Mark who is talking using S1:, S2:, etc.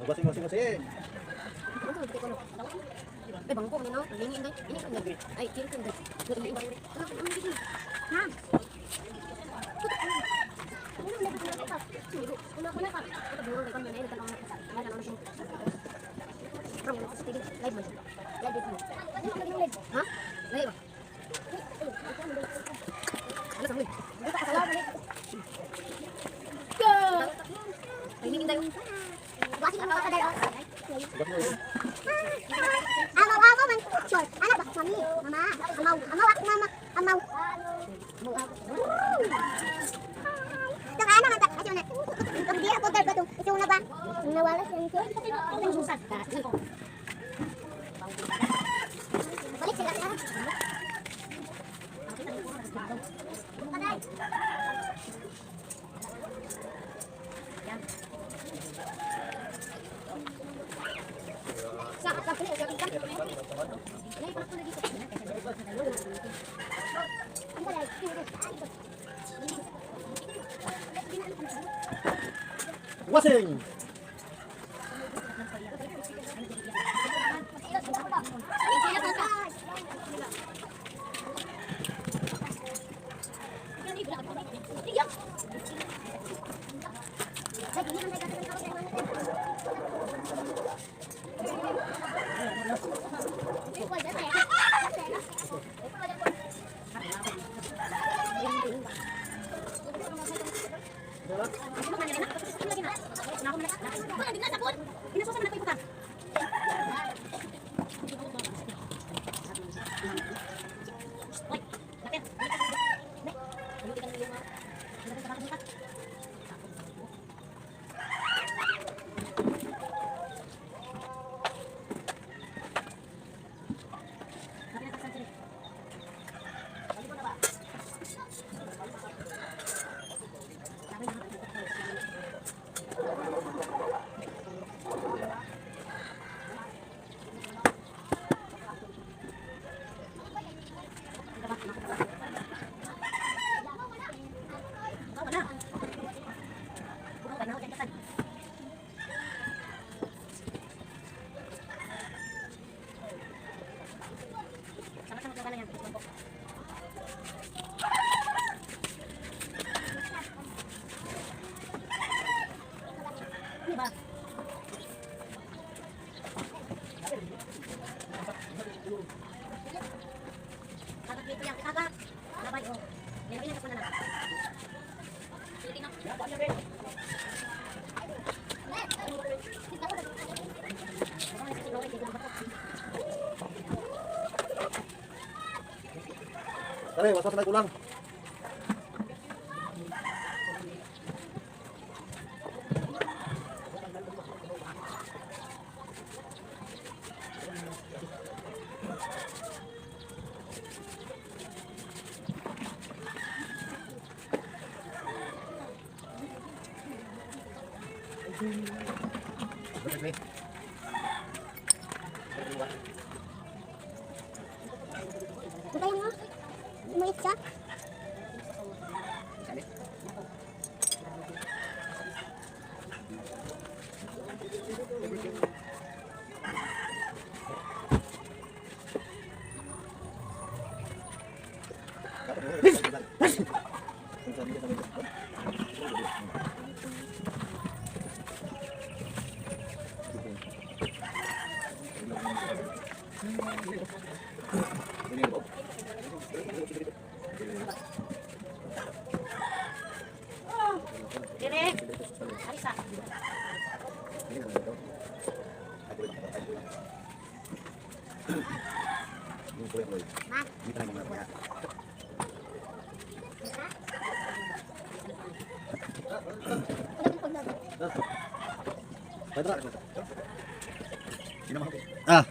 S1: Basing, basing, basing.
S2: Ay, bangko mo no? Lingi day. Ini kan day. Ay, kiri kan day. Ha? Ha? Live ba? Ano sa huli? Ay, hingin tayo.
S3: Amaw, amaw man. Sure. Anak ba? Mami, mama. Amaw, amaw ako mama. Amaw. Ito ka, anak, anak. Asyo na. Ang di ako dar ba itong isyo na ba? Nawala siya. Balik sila sila. Patay.
S1: Wasing!
S2: Kakak dito yan. Kakak. Labay, oh. Meron ilan na lang.
S1: Tara, waswas na kulang.
S3: Ito yung Mait siya.
S2: Dire. Arisa.
S1: Ah.